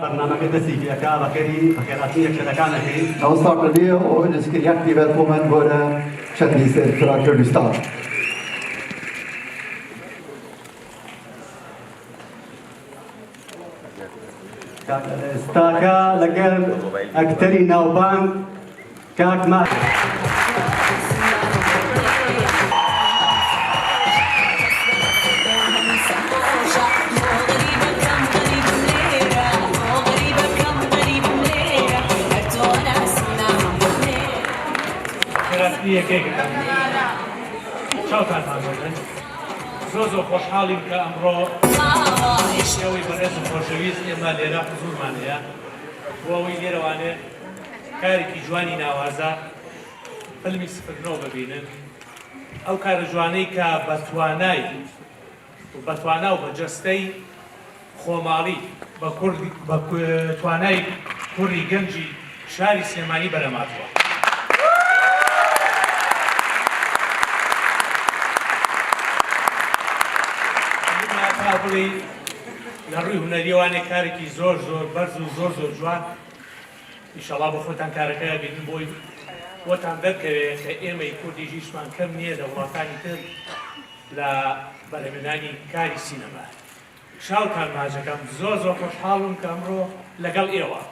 بەرنامەکە دەستی پێکا بەخێری بەخێرهاتنی ئەکتەرەکان ئەکەین. Då startar vi och önskar hjärtligt välkommen våra kändisar från Kurdistan. ئێستاکە لەگەل ئەکتەری ناوبانگ کاک ما. چاوتان مامۆژن زۆر زۆر خۆشحاڵین کە ئەمڕۆ ئێوەی بەڕێز و خۆشەویست ئێمە لێرە حزوورمان هەیە بۆ ئەوەی لێرەوانێ کارێکی جوانی ناوازە فیلمی 09 ببینن. ئەو کارە جوانەی کە بە توانای بە توانا و بە جەستەی خۆماڵی بە کوردی بە توانای کوڕی گەنجی شاری سلێمانی بەرهەمهاتووە. تا بڵێی لە ڕووی هونەریەوانێ کارێکی زۆر زۆر بەرز و زۆر زۆر جوان ئیشەڵا بۆ خۆتان کارەکە بینن بۆی بۆتان دەرکەوێ کە ئێمەی کوردیش هیچمان کەم نییە لە وڵاتانی تر لە بەرهەمێنانی کاری سینەما. چاوتان ماچەکەم زۆر زۆر خۆشحاڵ بووم کە ئەمڕۆ لەگەڵ ئێوە.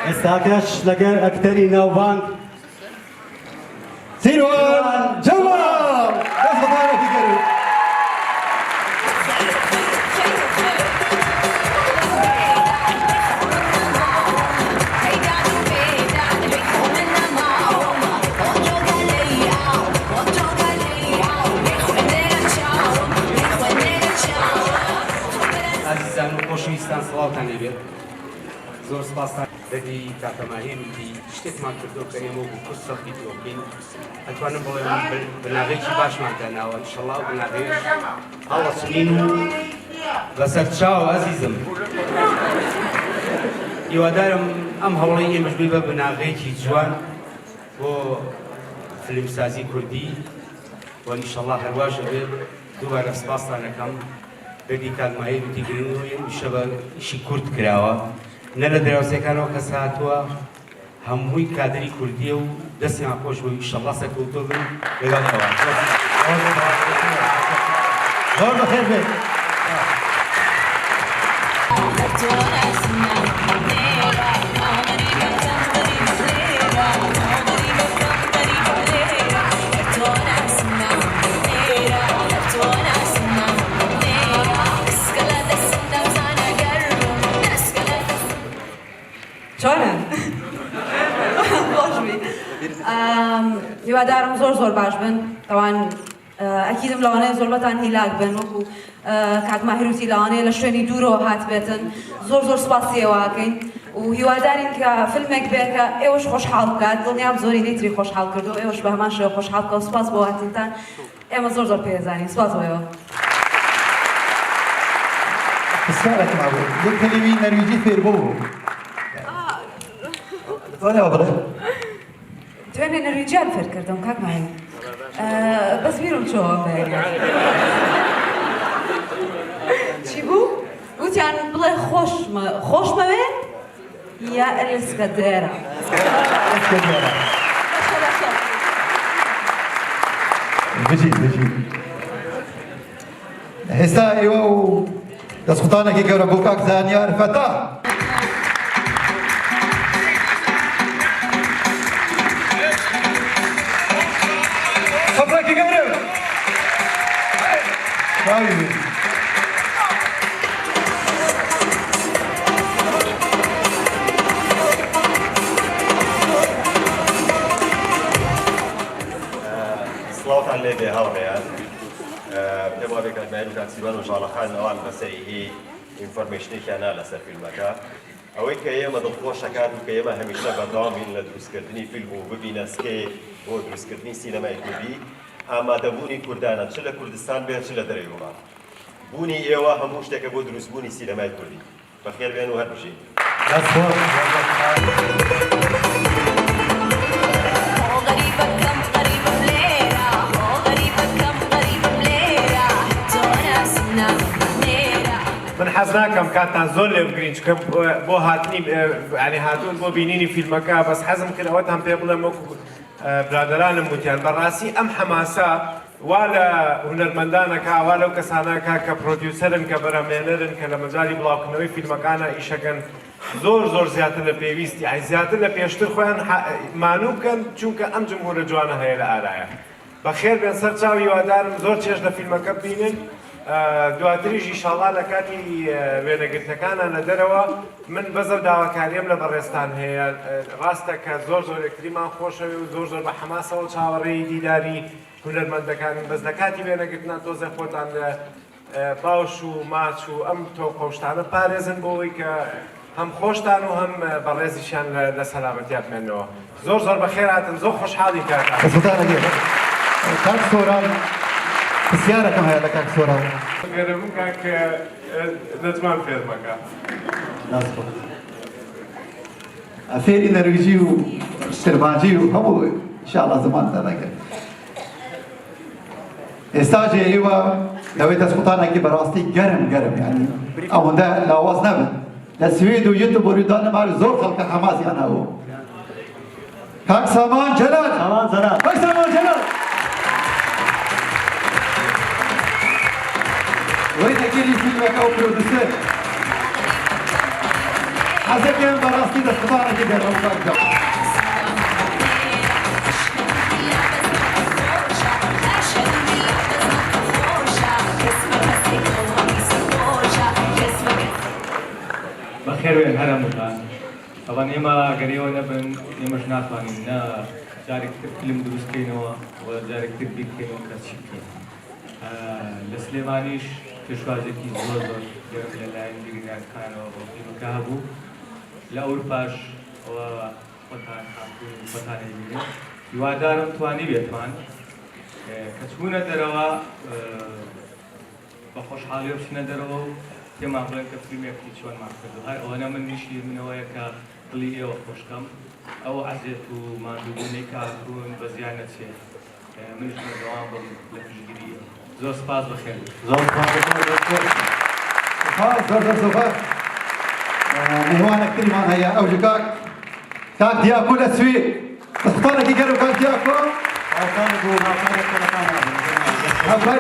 ئێستاکەش لەگەر ئەکتەری ناوبانگ سیروان جەماڵ دەست بەتانێکی گەرم. ئازیزان و خۆشەویستان سڵاوتان لێبێت زۆر سپاستان دەدی کاکە ماهیر وتی شتێکمان کردو کە ئێمە وەکو کورد فەخری پێوە بکەین ئەتوانم بڵێم بناغەیەکی باشمان داناوە ئینشەڵا ئەو بناغەیەش هەڵەچنین و بەسەر چاو ئەزیزم هیوادارم ئەم هەوڵەی ئێمەش بێ بە بناغەیەکی جوان بۆ فیلمسازی کوردی و ئینشەڵا هەرواش ئەبێت دووبارە سپاستان ئەکەم دەردی کاک ماهیر وتی گرنگ نیە ئیشە بە ئیشی کورد کراوە نە لە دراوسێکانەوە کەس هاتووە هەمووی کادری کوردیە و دەستیان خۆش بوو ئیشەڵڵا سەرکەوتوو بن لەگەڵ ئێوە. زۆر بەخێر بێت. چۆنن؟ خۆش بی. هیوادارم زۆر زۆر باش بن. تەوان ئەکیدم لەوانەیە زۆربەتان هیلاک بن وەکو کاک ماهیر وتی لەوانەیە لە شوێنی دوورەوە هاتبێتن. زۆر زۆر سوپاسی ئێوە ئەکەین و هیوادارین کە فیلمێک بێ کە ئێوەش خۆشحاڵ بکات. دڵنیام زۆرینەی تری خۆشحاڵ کردو ئێوەش بە هەمان شێوە خۆشحاڵ بکە. سوپاس بۆ هاتنتان. ئێمە زۆر زۆر پێزانین. سوپاس بۆ ئێوە. پرسیارێکم هەبوو یەک کەلیمی نەرویجی فێر بوو دەتوانێ ئەوە بڵێ؟ دوێنێ نەرویجیان فێر کردم کاک ماهیر بەس بیرم چۆوە بەیانیان چی بوو؟ وتیان بڵێ خۆشمە خۆشمەوێ یا ئەلسکە دێرە. بژیت بژیت. ئێستا ئێوە و دەستخوتانێکی گەورە بۆ کاک زانیار فەتا. خەفەکی گەورە. چاوی بێ. سڵاوتان لێ بێ هاوڕێیان. پێم وابێ کاک ماهیر و کاک سیروان و ژاڵەخان ئەوان بەسەری هی information ێکیان نا لەسەر فیلمەکە. ئەوەی کە ئێمە دڵخۆشەکات و کە ئێمە هەمیشە بەردەوام بین لە دروستکردنی فیلم و ببینە سکەیەک بۆ دروستکردنی سینەمای کوردی، ئامادەبوونی کوردانە چ لە کوردستان بێت چ لە دەرەوەی وڵات. بوونی ئێوە هەموو شتێکە بۆ دروستبوونی سینەمای کوردی. بەخێر بێن و هەر بژین. دەست خۆش زۆر زۆر سوپاس. من حەز ناکەم کاتتان زۆر لێ بگرین چونکە بۆ هاتنی یانی هاتوون بۆ بینینی فیلمەکە بەس حەزم کرد ئەوەتان پێ بڵێم وەکو برادەرانم وتیان بەڕاستی ئەم حەماسە وا لە هونەرمەندان ئەکا، وا لەو کەسانە ئەکا کە producer ن، کە بەرهەمهێنەرن، کە لە مەجالی بڵاوکردنەوەی فیلمەکانا ئیشەکەن، زۆر زۆر زیاتر لە پێویست، یەعنی زیاتر لە پێشتر خۆیان مانوو بکەن، چونکە ئەم جمهورە جوانە هەیە لە ئارایا. بەخێر بێن سەر چاو، هیوادارم زۆر چێژ لە فیلمەکە ببینن، دواتریش ئیشاڵا لە کاتی وێنەگرتنەکانا لە دەرەوە، من بەس ئەو داواکاریەم لە بەڕێزتان هەیە، ڕاستە کە زۆر زۆر یەکتریمان خۆشەوێ و زۆر زۆر بە حەماسەوە چاوەڕێی دیداری هونەرمەندەکانن بەس لە کاتی وێنەگرتنا تۆزێ خۆتان لە باوش و ماچ و ئەم تۆقە و شتانە پارێزن بۆ ئەوەی کە هەم خۆشتان و هەم بەڕێزیشیان لە سەلامەتیا بمێنەوە. زۆر زۆر بەخێر هاتن زۆر خۆشحاڵین کاک ئاکۆ. دەستتان گەر کاک سۆران پرسیارەکەم هەیە لە کاک سۆران. گەرم کاک نەجمان فێر مەکە. دەست خۆش. فێری نەرویجی و کرمانجی و هەموو ئینشاءاللە زمانتان ئەکەن. ئێستا جێ ئێوە لەوەی دەستخۆتانێکی بەڕاستی گەرم گەرم یعنی ئەوەندە لاواز نەبن لە سوید و یوتوب و دانمارک زۆر خەڵکە حەماسیان هەبوو. کاک سامان جەلال، سامان جەلال، کاک سامان جەلال وێنەگیری فیلمەکە و producer حەزەکەم بەڕاستی دەستخۆتانێکی گەرم کاک جەلال. بەخێربێن هەر هەمووتان. تەبعەن ئێمە گەر ئێوە نەبن ئێمەش ناتوانین نە جارێکی تر فیلم دروست کەینەوە و جارێکی تر بیر بکەینەوە کە چی بکەین. لە سلێمانیش پێشوازێکی زۆر زۆر گەرم لەلایەن بیرینارکانەوە بۆ فیلمەکە هەبوو. لە ئەوروپاش ئەوە خۆتان هاتوون و خۆتان ئەیبینن. هیوادارم توانیبێتمان کە چوونە دەرەوە بە خۆشحاڵیەوە بچنە دەرەوە و پێمان بڵێن کە فیلمێکی چۆنمان کردو. هەر ئەوەنە من ئیشی منەوەیە کە دڵی ئێوە خۆش کەم، ئەو عەزێت و ماندووبوونەی کە هاتوون بە زیان نەچێ، منیش بەردەوام بم لە پشتگیری ئێوە. زۆر سپاس، بەخێر بێن. زۆر سپاس، زۆر خۆش. سپاس، زۆر زۆر سپاس. میهوانێک تریمان هەیە، ئەو کاک دیاکۆ لە سوید. دەستخۆشێکی گەرم کاک دیاکۆ. هاوکار بوو، هاوکاری کوڕەکان هاوکار.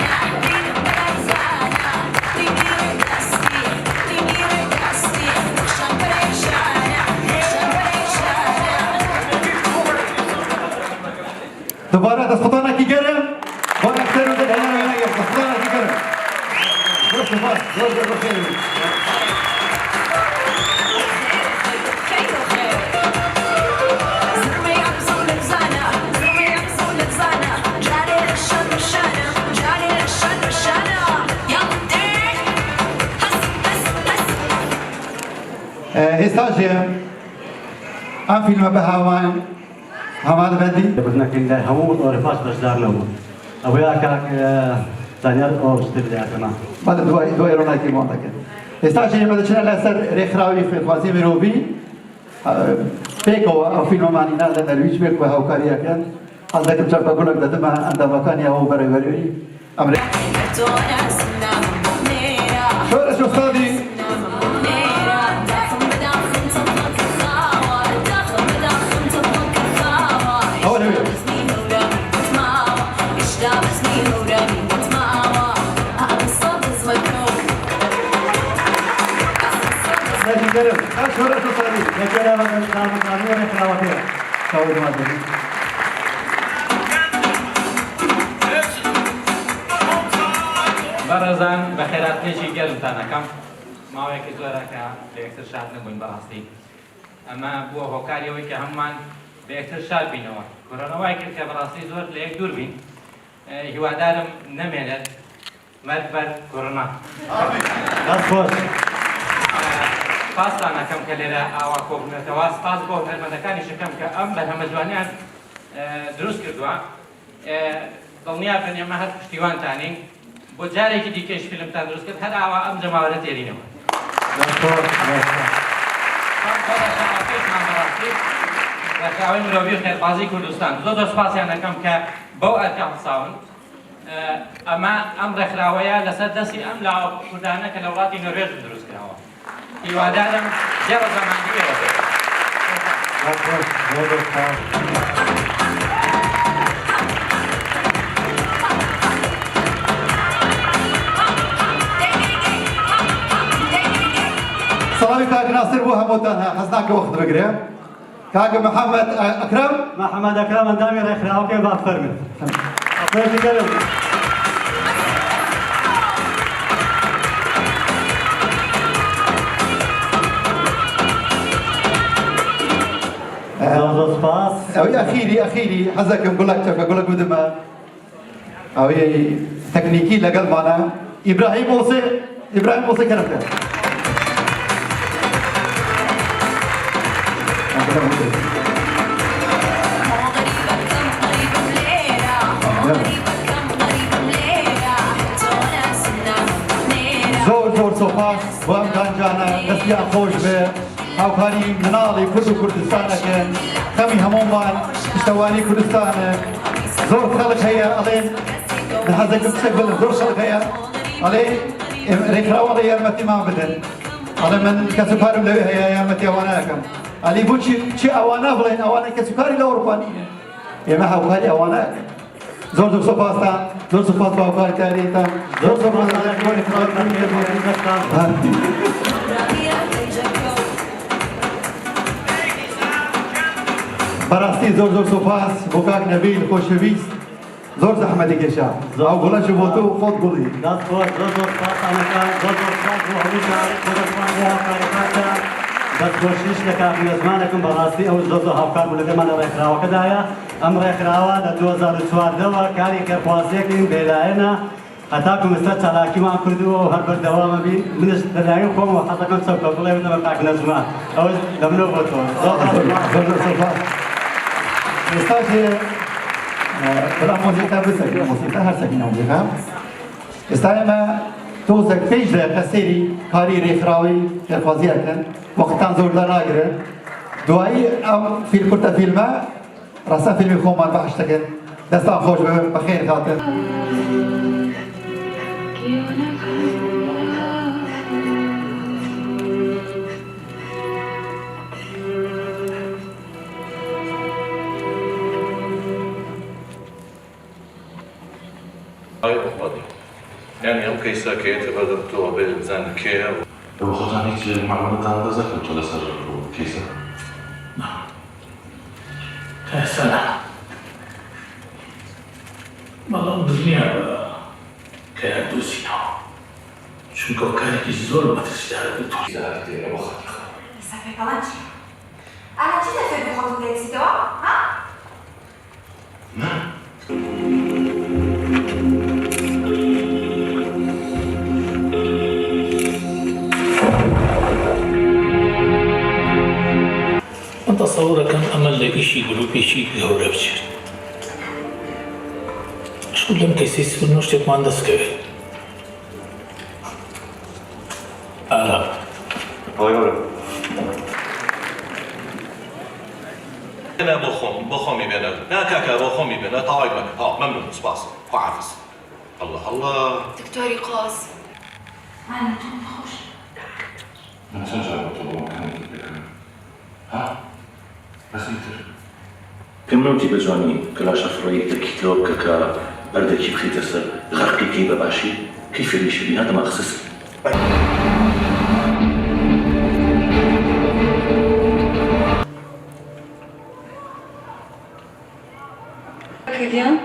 دوبارە دەستخۆشێکی گەرم بۆ ئەکتەر و دەرهێنەر وێنەگر. دەستخۆشێکی گەرم. زۆر سوپاس، زۆر زۆر بەخێر بێن. ئێستاش ئەم فیلمە بە هاوان هەمان بەندی بردنەکەین لای هەموو ئەوروپاش بەشدار نەبوو. ئەوەیە کاک زانیار ئەو شتە بداتەما. بەڵێ، دوای ڕۆناکی بۆن دەکەن. ئێستاش ئێمە دەچنە لەسەر رێکخراوی خێرخوازی مرۆڤی پێکەوە ئەو فیلمەمانی نا لە نەرویج پێکەوە هاوکاریەکەن. حەز دەکەم چەپکە گوڵێک دەدەمە ئەندامەکانی ئەو بەڕێوەبەری ئەم شۆرش ئوستادی. ئەوە لەوێ. دەستی گەرم کاک شۆرش ئوستادی. یەکێ لە دامەزراندنی ڕێکخراوەکەیە. چاوەڕێمان دەبین. بەڕێزان بەخێراتنێکی گەرمتان ئەکەم. ماوەیەکی زۆرە کە لە یەکتر شاد نەبووین. بەڕاستی ئەمە بووە هۆکاری ئەوەی کە هەمومان بە یەکتر شاد بینەوە. کۆرۆنا وای کرد کە بەڕاستی زۆر لە یەک دوور بین. هیوادارم نەمێنێت. مەرگ بەر کۆرۆنا. دەست خۆش. سپاستان ئەکەم کە لێرە ئاوا کۆبوونەتەوە. سپاس بۆ هونەرمەندەکانیش ئەکەم کە ئەم بەرهەمە جوانیان دروست کردووە. دڵنیا بن ئێمە هەر پشتیوانتانین. بۆ جارێکی دیکەش فیلمتان دروست کرد هەر ئاوا ئەم جەماوەرە تێرینەوە. ڕێکخراوەی مرۆڤی و خێرخوازی کوردستان زۆر زۆر سپاسیان ئەکەم کە بەو ئەرکە هەڵساون. ئەمە ئەم ڕێکخراوەیە لەسەر دەستی ئەم لاوە کوردانە کە لە وڵاتی نۆروێژ دروست کراوە. هیوادارم جێ ڕەزامەندی ئێوە بێت. سڵاوی کاک ناسر بۆ هەمووتان هە حەز ناکە وەخت بگرێ. کاک محەممەد ئەکرەم. محەممەد ئەکرەم ئەندامی ڕێکخراوەکەی با فەرمێت. خۆشی گەرم. زۆر زۆر سپاس. ئەوەی ئەخیری ئەخیری حەزەکەم گوڵک چەکە گوڵک بدمە ئەوەی تەکنیکی لەگەڵمانە ئیبراهیم ئۆسێ. ئیبراهیم ئۆسێ کەرم بکە. زۆر زۆر سوپاس بۆ ئەم گەنجانە، دەستیان خۆش بێ، هاوکاری مناڵی کورد و کوردستان ئەکەن. خەمی هەموومان پشتەوانی کوردستانە. زۆر خەڵک هەیە ئەڵێن من حەزەکەم قسەک بڵێم. زۆر خەڵک هەیە ئەڵێ ڕێکخراوە ئەڵێ یارمەتیمان بدەن، ئەڵێ من کەسوکارم لەوێ هەیە یارمەتی ئەوانە ئەکەم. ئەلی بۆچی چی ئەوانە بڵێن؟ ئەوانە کەسوکاری لە ئەوروپا نییە، ئێمە هاوکاری ئەوانە ئەکەین. زۆر زۆر سوپاستان، زۆر سوپاس بۆ هاوکاریتان، زۆر سوپاس. بەڕاستی زۆر زۆر سوپاس بۆ کاک نەبیل خۆشەویست، زۆر زەحمەتی کێشا. ئەو گوڵەش بۆ تۆ خۆت گوڵی. دەست خۆش، زۆر زۆر سوپاستان ئەکەم، زۆر زۆر سوپاس بۆ هەمووتان بۆ دەستخۆش بۆ هاوکاریەکانتان. دەستخۆشیش لە کاک نەزمانەکەم، بەڕاستی ئەو زۆر زۆر هاوکار بوو لەگەڵمان لە ڕێکخراوەکەدایە. ئەم ڕێکخراوە لە 2014ەوە کاری خێرخوازیەکەین بێلایەنە هەتاکو ئێستا چالاکیمان کردووە و هەر بەردەوامە بین. منش لەلایەن خۆمەوە حەزەکەم چەپکە بڵێ بدەمە کاک نەجما، ئەوەش لە منەوە بۆ تۆ. زۆر زۆر زۆر سوپاس. ئێستاش بەڵام مۆزیکا بسەکە، مۆزیکا هەر سەکینە مۆزیکا. ئێستا ئێمە تۆزێک پێش دەقە سەیری کاری ڕێکخراوەی خێرخوازی ئەکەن، وەختان زۆر داناگرن. دوایی ئەم فیلم کورتە فیلمە ڕاستە فیلمی خۆمان بەحش دەکەن. دەستان خۆش بێ، بەخێر هاتن. ئای ئۆقادی یانی ئەم کەیسە کە یەتە بەردەم تۆ ئەبێ بزانی کێیە. ئێوە خۆتان هیچ مەعلومەتتان دەست نەکەوتوە لەسەر ئەو کەیسە؟ نا تا ئێستا نا بەڵام دڵنیابە کە ئەیاندۆزینەوە چونکە کارێکی زۆر مەترسیدارە دکتۆر. هاتیتە ئێرە بۆ خاتری خوا. ئێستا پێکەڵان چییە؟ ئایا چی دەتەوێت بۆ خۆت بلێکسیتەوە؟ ها؟ من؟ من تەسەورەکەم ئەمە لە ئیشی گروپێکی گەورە بچێت. شکور لەم کەیسەی سپرنەوە شتێکمان دەست کەوێت. ئارام. بەڵێ گەورەم. بێنە بۆ خۆم بۆ خۆمی بێنە نا کاکە بۆ خۆمی بێنە تەواوی مەکە تەواو مەمنون سوپاس خواحافز اللە اللە. دکتۆری قۆز. مانا تۆ نەخۆشی. من چەند جار بۆ تۆ بڵێم کەمێکی پێکەنم ها بەس ئیتر. پێم نەوتی بە جوانی کەلاشە فڕێی دەرکیت لەوە بکە کە بەردێکی بخەیتە سەر غەرقی کەی بە باشی کەی فێریشی بی هاتە ماخسس. کردیان؟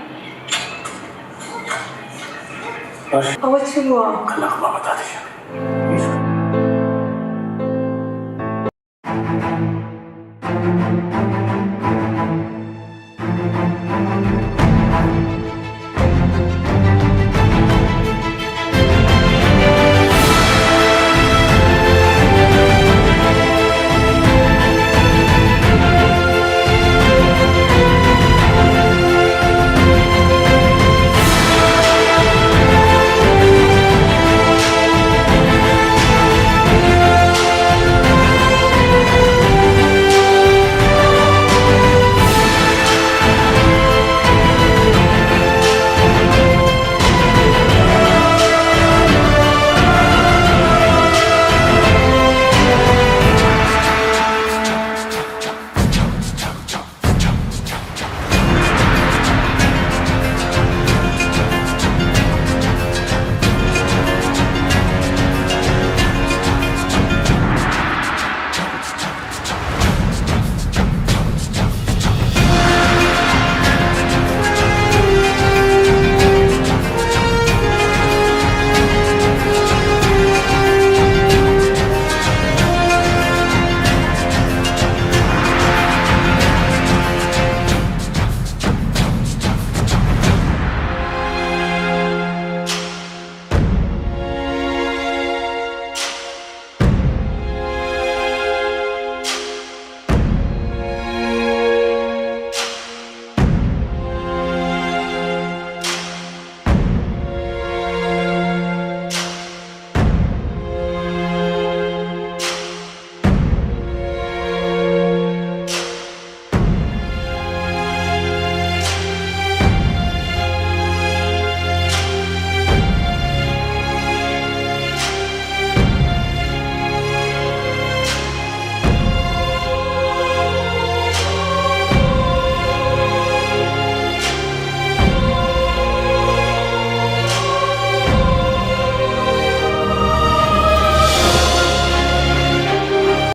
ئەوە چ بووە؟ قەلەق بابە دادەگیان.